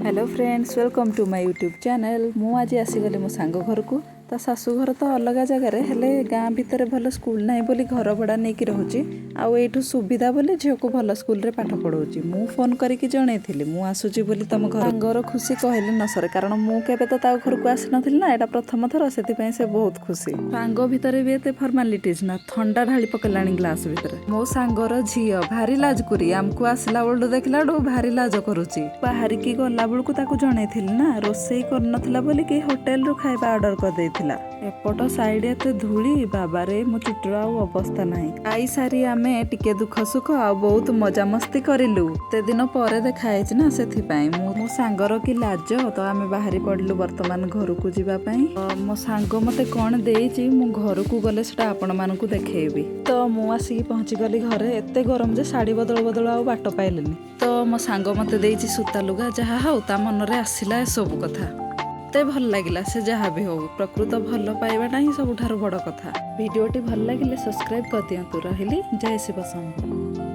Hello friends, welcome to my YouTube channel. ମୁଁ ଆଜି ଆସିଗଲି ମୋ ସାଙ୍ଗ ଘରକୁ। ତା ଶାଶୁଘର ତ ଅଲଗା ଜାଗାରେ, ହେଲେ ଗାଁ ଭିତରେ ଭଲ ସ୍କୁଲ ନାହିଁ ବୋଲି ଘର ଭଡ଼ା ନେଇକି ରହୁଛି। ଆଉ ଏଇଠୁ ସୁବିଧା ବୋଲି ଝିଅକୁ ଭଲ ସ୍କୁଲରେ ପାଠ ପଢ଼ଉଛି। ମୁଁ ଫୋନ୍ କରିକି ଜଣେଇଥିଲି ମୁଁ ଆସୁଛି ବୋଲି ତମ ଘର। ସାଙ୍ଗର ଖୁସି କହିଲେ ନ ସରେ, କାରଣ ମୁଁ କେବେ ତ ତା ଘରକୁ ଆସିନଥିଲି ନା, ଏଇଟା ପ୍ରଥମ ଥର। ସେଥିପାଇଁ ସେ ବହୁତ ଖୁସି। ସାଙ୍ଗ ଭିତରେ ବି ଏତେ ଫର୍ମାଲିଟିଜ୍ ନା, ଥଣ୍ଡା ଢାଳି ପକେଇଲାଣି ଗ୍ଲାସ ଭିତରେ। ମୋ ସାଙ୍ଗର ଝିଅ ଭାରି ଲାଜକୁରି। ଆମକୁ ଆସିଲା ବେଳକୁ ଦେଖିଲାଠୁ ଭାରି ଲାଜ କରୁଛି। ବାହାରିକି ଗଲା ବେଳକୁ ତାକୁ ଜଣେଇଥିଲି ନା, ରୋଷେଇ କରିନଥିଲା ବୋଲିକି ହୋଟେଲରୁ ଖାଇବା ଅର୍ଡର କରିଦେଇଥିଲା। ଏପଟ ସାଇଡ୍ ଏତେ ଧୂଳି, ବାବାରେ, ମୋ ଚୁଟିର ଆଉ ଅବସ୍ଥା ନାହିଁ। ଖାଇସାରି ଆମେ ଟିକେ ଦୁଃଖ ସୁଖ ଆଉ ବହୁତ ମଜାମସ୍ତି କରିଲୁ। ଏତେ ଦିନ ପରେ ଦେଖା ହେଇଛି ନା, ସେଥିପାଇଁ। ମୁଁ ମୋ ସାଙ୍ଗର କି ଲାଜ। ତ ଆମେ ବାହାରି ପଡ଼ିଲୁ ବର୍ତ୍ତମାନ ଘରକୁ ଯିବା ପାଇଁ। ତ ମୋ ସାଙ୍ଗ ମତେ କ'ଣ ଦେଇଛି, ମୁଁ ଘରକୁ ଗଲେ ସେଟା ଆପଣମାନଙ୍କୁ ଦେଖେଇବି। ତ ମୁଁ ଆସିକି ପହଞ୍ଚିଗଲି ଘରେ। ଏତେ ଗରମ ଯେ ଶାଢ଼ୀ ବଦଳ ବଦଳ ଆଉ ବାଟ ପାଇଲିନି। ତ ମୋ ସାଙ୍ଗ ମତେ ଦେଇଛି ସୂତା ଲୁଗା। ଯାହା ହଉ, ତା ମନରେ ଆସିଲା ଏସବୁ କଥା। ଏତେ ଭଲ ଲାଗିଲା। ସେ ଯାହା ବି ହଉ, ପ୍ରକୃତ ଭଲ ପାଇବାଟା ହିଁ ସବୁଠାରୁ ବଡ଼ କଥା। ଭିଡ଼ିଓଟି ଭଲ ଲାଗିଲେ ସବସ୍କ୍ରାଇବ୍ କରିଦିଅନ୍ତୁ। ରହିଲି, ଜୟ ଶିବ ଶମ୍ଭୁ।